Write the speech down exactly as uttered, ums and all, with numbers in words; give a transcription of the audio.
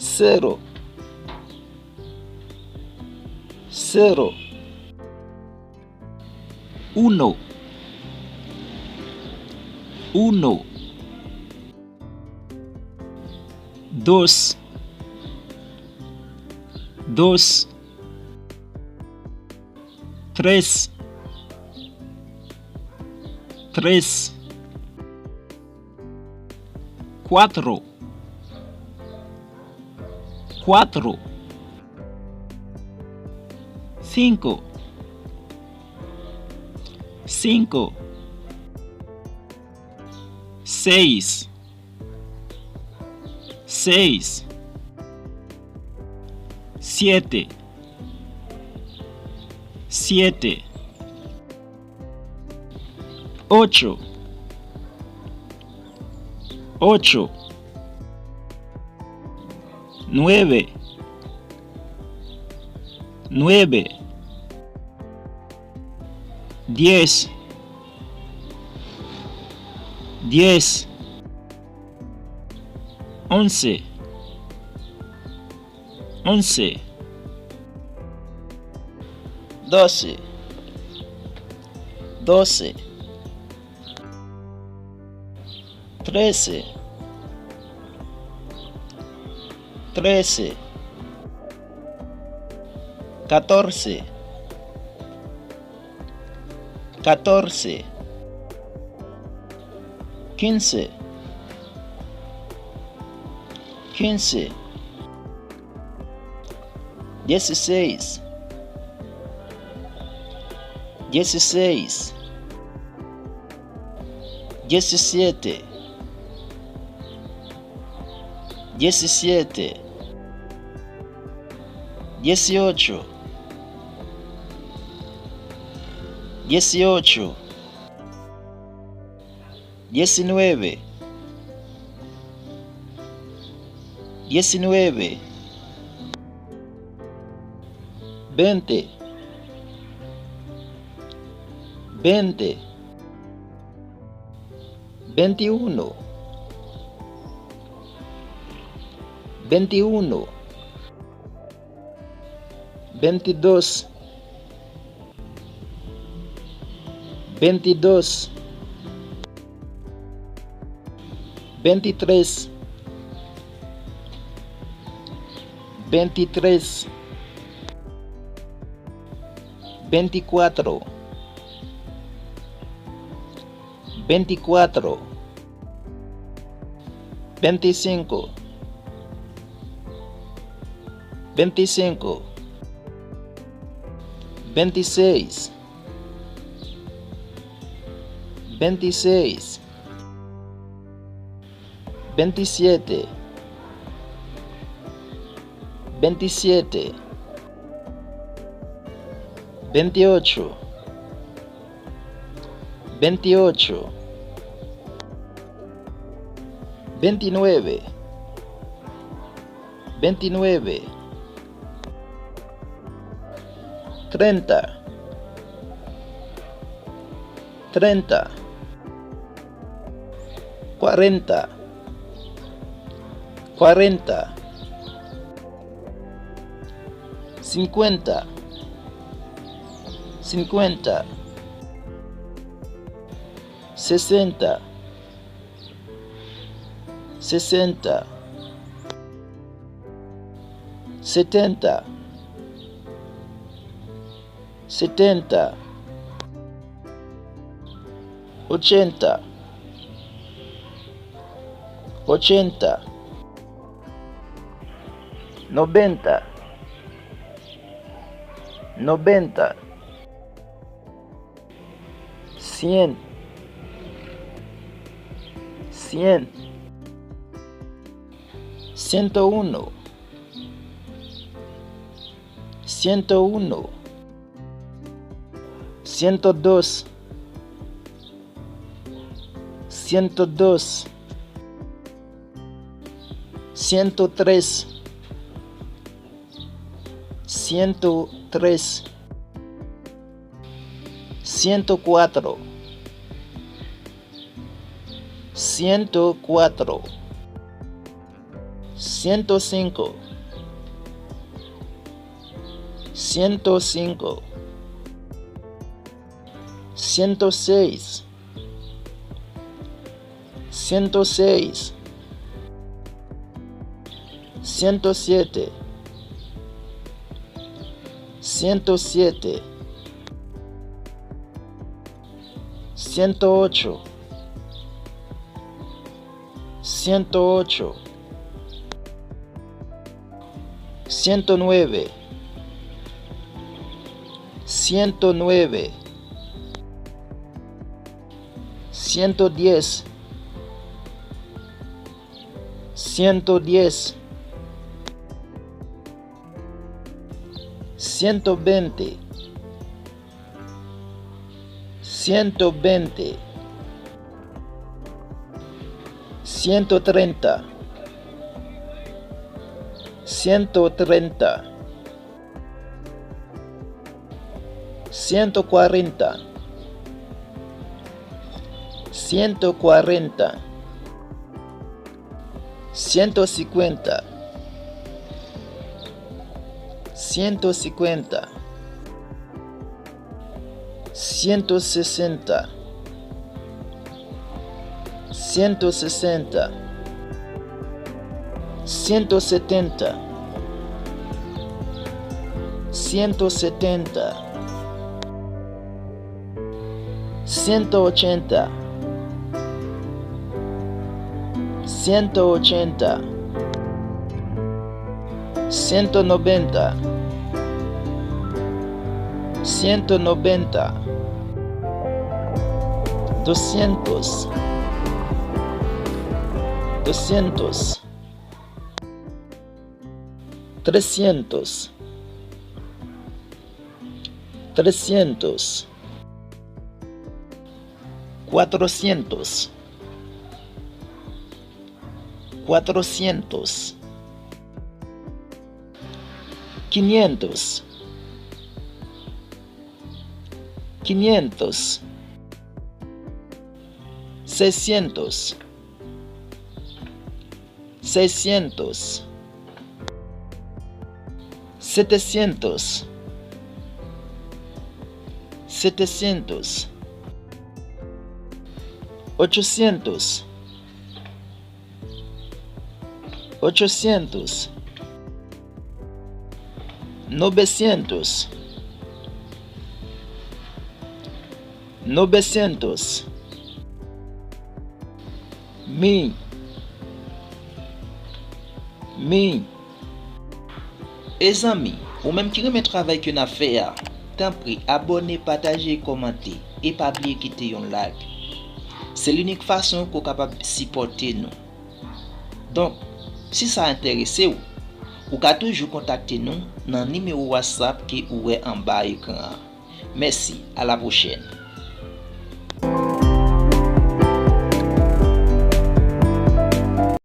Cero. Cero. Uno. Uno. Dos. Dos. Tres. Tres. Cuatro. Cuatro. Cinco. Cinco. Seis. Seis. Siete. Siete. Ocho. Ocho. Nueve. Nueve. Diez. Diez. Once. Once. Doce. Doce. Trece. Trece. Catorce. Catorce. Quince. Quince. Dieciséis. Dieciséis. Diecisiete. Diecisiete. Dieciocho. Dieciocho. Diecinueve. Diecinueve. Veinte. Veinte. Veintiuno. Veintiuno. Veintidós. Veintidós. Veintitrés. Veintitrés. Veinticuatro. Veinticuatro. Veinticinco. Veinticinco. Veintiséis. Veintiséis. Veintisiete. Veintisiete. Veintiocho. Veintiocho. Veintinueve. Veintinueve. Treinta. Treinta. Cuarenta. Cuarenta. Cincuenta. Cincuenta. Sesenta. Sesenta. Setenta. Setenta. Ochenta. Ochenta. Noventa. Noventa. Cien. Cien. Ciento uno. Ciento uno. Ciento dos. Ciento dos. Ciento tres. Ciento tres. Ciento cuatro. Ciento cuatro. Ciento cinco. Ciento cinco. Ciento seis. Ciento seis. Ciento siete. Ciento siete. Ciento ocho. Ciento ocho. Ciento nueve. Ciento nueve. Ciento diez. Ciento diez. Ciento veinte. Ciento veinte. Ciento treinta. Ciento treinta. Ciento cuarenta. Ciento cuarenta. Ciento cincuenta. Ciento cincuenta. Ciento sesenta. Ciento sesenta. Ciento setenta. Ciento setenta. Ciento ochenta. Ciento ochenta. Ciento noventa. Ciento noventa. Doscientos. Doscientos. Trescientos. Trescientos. Cuatrocientos. Cuatrocientos. Quinientos. Quinientos. Seiscientos. Seiscientos. Setecientos. Setecientos. Ochocientos. Ochocientos. Novecientos. Novecientos. Mil. Mil. E zanmi, ou menm ki renmen travay ke n ap fè a, tanpri abòne, pataje e kòmante, e pa bliye kite yon like. Se linik fason ke w kapab sipòte nou. Donk, si sa enterese w, ou ka toujou kontakte nou nan nimewo WhatsApp ke ou wè anba ekran an. Mèsi, a la pwochèn.